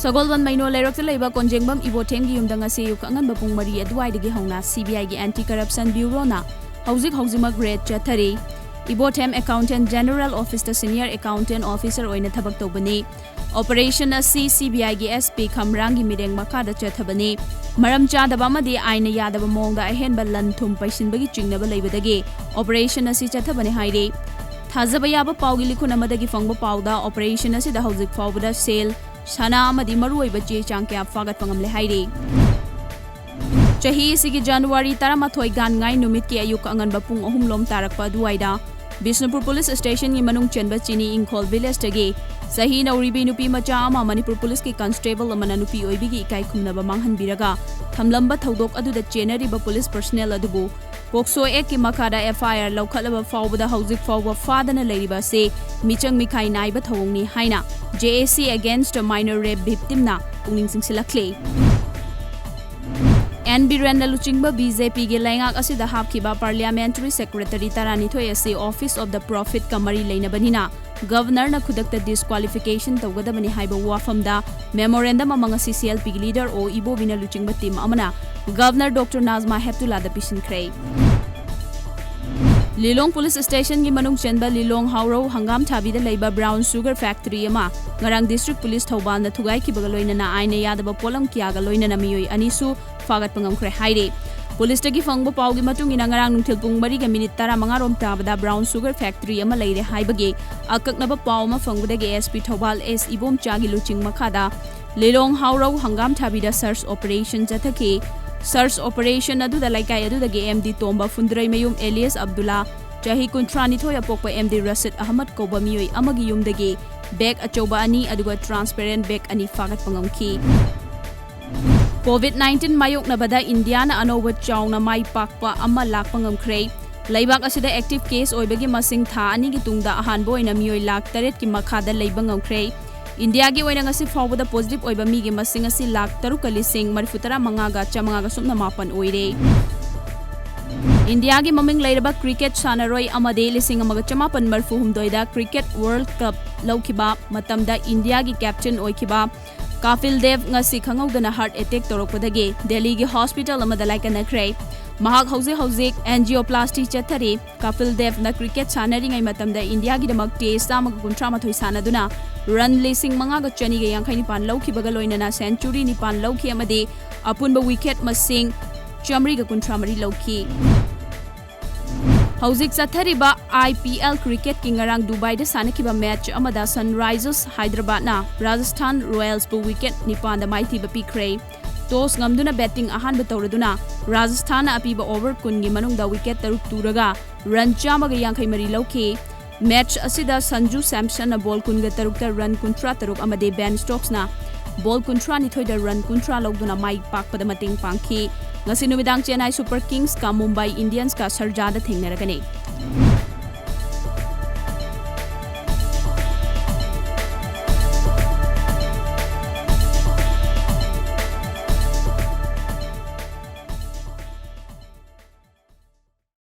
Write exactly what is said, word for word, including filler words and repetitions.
ꯁꯒꯣꯜꯕꯟ ꯃꯩꯅꯣ ꯂꯩꯔꯛꯇ ꯂꯩꯕ ꯀꯣꯟꯖꯦꯡꯕꯝ ꯏꯕꯣꯊꯦꯝꯒꯤ ꯌꯨꯝꯗ ꯉꯁꯤ ꯑꯌꯨꯛ ꯑꯉꯟꯕ ꯄꯨꯡ ꯃꯔꯤ ꯑꯗꯨꯋꯥꯏꯗꯒꯤ ꯍꯧꯅ CBIꯒꯤ Anti Corruption Bureauꯅ ꯍꯧꯖꯤꯛ ꯍꯧꯖꯤꯛꯃꯛ raid ꯆꯠꯊꯔꯤ꯫ ꯏꯕꯣꯊꯦꯝ Accountant General Officeꯇ Senior Accountant Officer ꯑꯣꯏꯅ ꯊꯕꯛ ꯇꯧꯕꯅꯤ꯫ Operation ꯑꯁꯤ CBIꯒꯤ SP ꯈꯝꯔꯥꯡꯒꯤ ꯃꯤꯠꯌꯦꯡ ꯃꯈꯥꯗ ꯆꯠꯊꯕꯅꯤ꯫ ꯃꯔꯝ ꯆꯥꯗꯕ ꯑꯃꯗꯤ ꯑꯥꯏꯟꯅ ꯌꯥꯗꯕ ꯃꯑꯣꯡꯗ ꯑꯍꯦꯟꯕ ꯂꯟ ꯊꯨꯝ ꯄꯩꯁꯤꯟꯕꯒꯤ ꯆꯤꯡꯅꯕ ꯂꯩꯕꯗꯒꯤ operation ꯑꯁꯤ ꯆꯠꯊꯕꯅꯤ ꯍꯥꯏꯔꯤ꯫ ꯊꯥꯖꯕ ꯌꯥꯕ ꯄꯥꯎꯒꯤ ꯂꯤꯈꯨꯟ ꯑꯃꯗꯒꯤ ꯐꯪꯕ ꯄꯥꯎꯗ operation ꯑꯁꯤꯗ ꯍꯧꯖꯤꯛ ꯐꯥꯎꯕꯗ ꯁꯦꯜ, ꯁꯅꯥ ꯑꯃꯗꯤ ꯃꯔꯨꯑꯣꯏꯕ ꯆꯦ ꯆꯥꯡ ꯀꯌꯥ ꯐꯥꯒꯠꯄ ꯉꯝꯂꯦ ꯍꯥꯏꯔꯤ꯫ ꯆꯍꯤ ꯑꯁꯤꯒꯤ ꯖꯅꯋꯥꯔꯤ ꯇꯔꯥꯃꯥꯊꯣꯏ ꯒꯥꯟꯉꯥꯏ ꯅꯨꯃꯤꯠꯀꯤ ꯑꯌꯨꯛ ꯑꯉꯟꯕ ꯄꯨꯡ ꯑꯍꯨꯝ ꯂꯣꯝ ꯇꯥꯔꯛꯄ ꯑꯗꯨꯋꯥꯏꯗ ꯕꯤꯁꯅꯨꯄꯨꯔ ꯄꯨꯂꯤꯁ ꯁ꯭ꯇꯦꯁꯟꯒꯤ ꯃꯅꯨꯡ ꯆꯟꯕ ꯆꯤꯅꯤ ꯏꯪꯈꯣꯜ ꯚꯤꯂꯦꯖꯇꯒꯤ ꯆꯍꯤ ꯅꯧꯔꯤꯕꯤ ꯅꯨꯄꯤ ꯃꯆꯥ ꯑꯃ ꯃꯅꯤꯄꯨꯔ ꯄꯨꯂꯤꯁꯀꯤ ꯀꯟꯁꯇꯦꯕꯜ ꯑꯃꯅ ꯅꯨꯄꯤ ꯑꯣꯏꯕꯤꯒꯤ ꯏꯀꯥꯏ ꯈꯨꯝꯅꯕ ꯃꯥꯡꯍꯟꯕꯤꯔꯒ ꯊꯝꯂꯝꯕ ꯊꯧꯗꯣꯛ ꯑꯗꯨꯗ ꯆꯦꯟꯅꯔꯤꯕ ꯄꯨꯂꯤꯁ ꯄꯔꯁꯅꯦꯜ ꯑꯗꯨꯕꯨ ꯄꯣꯛꯁꯣ ꯑꯦꯛꯀꯤ ꯃꯈꯥꯗ FIR ꯂꯧꯈꯠꯂꯕ ꯐꯥꯎꯕꯗ ꯍꯧꯖꯤꯛ ꯐꯥꯎꯕ ꯐꯥꯗꯅ ꯂꯩꯔꯤꯕ ꯑꯁꯤ ꯃꯤꯆꯪ ꯃꯤꯈꯥꯏ ꯅꯥꯏꯕ ꯊꯧꯑꯣꯡꯅꯤ ꯍꯥꯏꯅ JAC Against Minor Rape Victimꯅ ꯄꯨꯛꯅꯤꯡ ꯆꯤꯡꯁꯤꯜꯂꯛꯂꯤ꯫ ꯑꯦꯟ ꯕꯤꯔꯦꯟꯅ ꯂꯨꯆꯤꯡꯕ BJPꯒꯤ ꯂꯩꯉꯥꯛ ꯑꯁꯤꯗ ꯍꯥꯞꯈꯤꯕ parliamentary secretary ꯇꯔꯥꯅꯤꯊꯣꯏ ꯑꯁꯤ Office of the Prophetꯀ ꯃꯔꯤ ꯂꯩꯅꯕꯅꯤꯅ governorꯅ ꯈꯨꯗꯛꯇ disqualification ꯇꯧꯒꯗꯕꯅꯤ ꯍꯥꯏꯕ ꯋꯥꯐꯝꯗ memorandum ꯑꯃ ꯉꯁꯤ CLPꯒꯤ leader ꯑꯣ ꯏꯕꯣꯕꯤꯅ ꯂꯨꯆꯤꯡꯕ team ꯑꯃꯅ governor Doctor Najma Heptullahꯗ ꯄꯤꯁꯤꯟꯈ꯭ꯔꯦ꯫ ꯂꯤꯂꯣꯡ ꯄꯨꯂꯤꯁ ꯁ꯭ꯇꯦꯁꯟꯒꯤ ꯃꯅꯨꯡ ꯆꯟꯕ ꯂꯤꯂꯣꯡ ꯍꯥꯎꯔꯧ ꯍꯪꯒꯥꯝ ꯊꯥꯕꯤꯗ ꯂꯩꯕ brown sugar factory ꯑꯃ ꯉꯔꯥꯡ district ꯄꯨꯂꯤꯁ ꯊꯧꯕꯥꯜꯅ ꯊꯨꯒꯥꯏꯈꯤꯕꯒ ꯂꯣꯏꯅꯅ ꯑꯥꯏꯟꯅ ꯌꯥꯗꯕ ꯄꯣꯠꯂꯝ ꯀꯌꯥꯒ ꯂꯣꯏꯅꯅ ꯃꯤꯑꯣꯏ ꯑꯅꯤꯁꯨ ꯐꯥꯒꯠꯄ ꯉꯝꯈ꯭ꯔꯦ ꯍꯥꯏꯔꯤ꯫ ꯄꯨꯂꯤꯁꯇꯒꯤ ꯐꯪꯕ ꯄꯥꯎꯒꯤ ꯃꯇꯨꯡ ꯏꯟꯅ ꯉꯔꯥꯡ ꯅꯨꯡꯊꯤꯜ ꯄꯨꯡ ꯃꯔꯤꯒ ꯃꯤꯅꯤꯠ ꯇꯔꯥꯃꯉꯥ ꯔꯣꯝ ꯇꯥꯕꯗ brown sugar factory ꯑꯃ ꯂꯩꯔꯦ ꯍꯥꯏꯕꯒꯤ ꯑꯀꯛꯅꯕ ꯄꯥꯎ ꯑꯃ ꯐꯪꯕꯗꯒꯤ SP ꯊꯧꯕꯥꯜ S ꯏꯕꯣꯝꯆꯥꯒꯤ ꯂꯨꯆꯤꯡ ꯃꯈꯥꯗ ꯂꯤꯂꯣꯡ ꯍꯥꯎꯔꯧ ꯍꯪꯒꯥꯝ ꯊꯥꯕꯤꯗ search operation ꯆꯠꯊꯈꯤ꯫ Search operation ꯑꯗꯨꯗ ꯂꯩꯀꯥꯏ ꯑꯗꯨꯗꯒꯤ MD ꯇꯣꯝꯕ ꯐꯨꯟꯗ꯭ꯔꯩꯃꯌꯨꯝ alias ꯑꯕꯗꯨꯜꯂꯥ, ꯆꯍꯤ ꯀꯨꯟꯊ꯭ꯔꯥ ꯅꯤꯊꯣꯏ ꯑꯄꯣꯛꯄ MD ꯔꯁꯤꯗ ꯑꯍꯃꯗ ꯀꯧꯕ ꯃꯤꯑꯣꯏ ꯑꯃꯒꯤ ꯌꯨꯝꯗꯒꯤ bag ꯑꯆꯧꯕ ꯑꯅꯤ ꯑꯗꯨꯒ transparent bag ꯑꯅꯤ ꯐꯥꯒꯠꯄ ꯉꯝꯈꯤ꯫ COVID nineteen ꯃꯥꯌꯣꯛꯅꯕꯗ ꯏꯟꯗꯤꯌꯥꯅ ꯑꯅꯧꯕ ꯆꯥꯎꯅ ꯃꯥꯏ ꯄꯥꯛꯄ ꯑꯃ ꯂꯥꯛꯄ ꯉꯝꯈ꯭ꯔꯦ꯫ ꯂꯩꯕꯥꯛ ꯑꯁꯤꯗ active case ꯑꯣꯏꯕꯒꯤ ꯃꯁꯤꯡ ꯊꯥ ꯑꯅꯤꯒꯤ ꯇꯨꯡꯗ ꯑꯍꯥꯟꯕ ꯑꯣꯏꯅ ꯃꯤꯑꯣꯏ ꯂꯥꯈ ꯇꯔꯦꯠꯀꯤ ꯃꯈꯥꯗ ꯂꯩꯕ ꯉꯝꯈ꯭ꯔꯦ꯫ ꯏꯟꯗꯤꯌꯥꯒꯤ ꯑꯣꯏꯅ ꯉꯁꯤ ꯐꯥꯎꯕꯗ positive ꯑꯣꯏꯕ ꯃꯤꯒꯤ ꯃꯁꯤꯡ ꯑꯁꯤ ꯂꯥꯈ ꯇꯔꯨꯛꯀ ꯂꯤꯁꯤꯡ ꯃꯔꯤꯐꯨ ꯇꯔꯥ ꯃꯉꯥꯒ ꯆꯥꯃꯉꯥꯒ ꯁꯨꯞꯅ ꯃꯥꯄꯟ ꯑꯣꯏꯔꯦ꯫ ꯏꯟꯗꯤꯌꯥꯒꯤ ꯃꯃꯤꯡ ꯂꯩꯔꯕ cricket ꯁꯥꯟꯅꯔꯣꯏ ꯑꯃꯗꯤ ꯂꯤꯁꯤꯡ ꯑꯃꯒ ꯆꯃꯥꯄꯟ ꯃꯔꯤꯐꯨ ꯍꯨꯝꯗꯣꯏꯗ Cricket World Cup ꯂꯧꯈꯤꯕ ꯃꯇꯝꯗ ꯏꯟꯗꯤꯌꯥꯒꯤ captain ꯑꯣꯏꯈꯤꯕ ꯀꯥꯄꯤꯜ ꯗꯦꯕ ꯉꯁꯤ ꯈꯪꯍꯧꯗꯅ ꯍꯥꯔꯠ ꯑꯦꯇꯦꯛ ꯇꯧꯔꯛꯄꯗꯒꯤ ꯗꯦꯜꯂꯤꯒꯤ ꯍꯣꯁꯄꯤꯇꯥꯜ ꯑꯃꯗ ꯂꯥꯏꯀꯠꯅꯈ꯭ꯔꯦ꯫ ꯃꯍꯥꯛ ꯍꯧꯖꯤꯛ ꯍꯧꯖꯤꯛ ꯑꯦꯟꯖꯤꯑꯣꯄ꯭ꯂꯥꯁꯇꯤ ꯆꯠꯊꯔꯤ꯫ ꯀꯥꯄꯤꯜ ꯗꯦꯕꯅ ꯀ꯭ꯔꯤꯀꯦꯠ ꯁꯥꯟꯅꯔꯤꯉꯩ ꯃꯇꯝꯗ ꯏꯟꯗꯤꯌꯥꯒꯤꯗꯃꯛ ꯇꯦꯁ ꯆꯥꯝꯃꯒ ꯀꯨꯟꯊ꯭ꯔꯥ ꯃꯥꯊꯣꯏ ꯁꯥꯟꯅꯗꯨꯅ ꯔꯟ ꯂꯤꯁꯤꯡ ꯃꯉꯥꯒ ꯆꯅꯤꯒ ꯌꯥꯡꯈꯩ ꯅꯤꯄꯥꯟ ꯂꯧꯈꯤꯕꯒ ꯂꯣꯏꯅꯅ ꯁꯦꯟꯆꯨꯔꯤ ꯅꯤꯄꯥꯟ ꯂꯧꯈꯤ ꯑꯃꯗꯤ ꯑꯄꯨꯟꯕ ꯋꯤꯀꯦꯠ ꯃꯁꯤꯡ ꯆꯥꯃꯔꯤꯒ ꯀꯨꯟꯊ꯭ꯔꯥ ꯃꯔꯤ ꯂꯧꯈꯤ꯫ ꯍꯧꯖꯤꯛ ꯆꯠꯊꯔꯤꯕ ꯑꯥꯏ ꯄꯤ ꯑꯦꯜ ꯀ꯭ꯔꯤꯀꯦꯠꯀꯤ ꯉꯔꯥꯡ ꯗꯨꯕꯥꯏꯗ ꯁꯥꯟꯅꯈꯤꯕ ꯃꯦꯆ ꯑꯃꯗ ꯁꯟꯔꯥꯏꯖꯔꯁ ꯍꯥꯏꯗ꯭ꯔꯕꯥꯗꯅ ꯔꯥꯖꯁꯊꯥꯟ ꯔꯣꯌꯦꯜꯁꯄꯨ ꯋꯤꯀꯦꯠ ꯅꯤꯄꯥꯟꯗ ꯃꯥꯏꯊꯤꯕ ꯄꯤꯈ꯭ꯔꯦ꯫ ꯇꯣꯁ ꯉꯝꯗꯨꯅ ꯕꯦꯇꯤꯡ ꯑꯍꯥꯟꯕ ꯇꯧꯔꯗꯨꯅ ꯔꯥꯖꯁꯊꯥꯟꯅ ꯑꯄꯤꯕ ꯑꯣꯚꯔ ꯀꯨꯟꯒꯤ ꯃꯅꯨꯡꯗ ꯋꯤꯀꯦꯠ ꯇꯔꯨꯛ ꯇꯨꯔꯒ ꯔꯟ ꯆꯥꯝꯃꯒ ꯌꯥꯡꯈꯩ ꯃꯔꯤ ꯂꯧꯈꯤ꯫ ꯃꯦꯆ ꯑꯁꯤꯗ ꯁꯟꯖꯨ ꯁꯦꯝꯁꯟꯅ ꯕꯣꯜ ꯀꯨꯟꯒ ꯇꯔꯨꯛꯇ ꯔꯟ ꯀꯨꯟꯊ꯭ꯔꯥ ꯇꯔꯨꯛ ꯑꯃꯗꯤ ꯕꯦꯟ ꯁ꯭ꯇꯣꯛꯁꯅ ꯕꯣꯜ ꯀꯨꯟꯊ꯭ꯔꯥ ꯅꯤꯊꯣꯏꯗ ꯔꯟ ꯀꯨꯟꯊ꯭ꯔꯥ ꯂꯧꯗꯨꯅ ꯃꯥꯏ ꯄꯥꯛꯄꯗ ꯃꯇꯦꯡ ꯄꯥꯡꯈꯤ꯫ ꯉꯁꯤ ꯅꯨꯃꯤꯗꯥꯡ ꯆꯦꯟꯅꯥꯏ ꯁꯨꯄꯔ ꯀꯤꯡꯁꯀ ꯃꯨꯝꯕꯥꯏ ꯏꯟꯗꯤꯌꯟꯁꯀ ꯁꯔꯖꯥꯗ ꯊꯦꯡꯅꯔꯒꯅꯤ꯫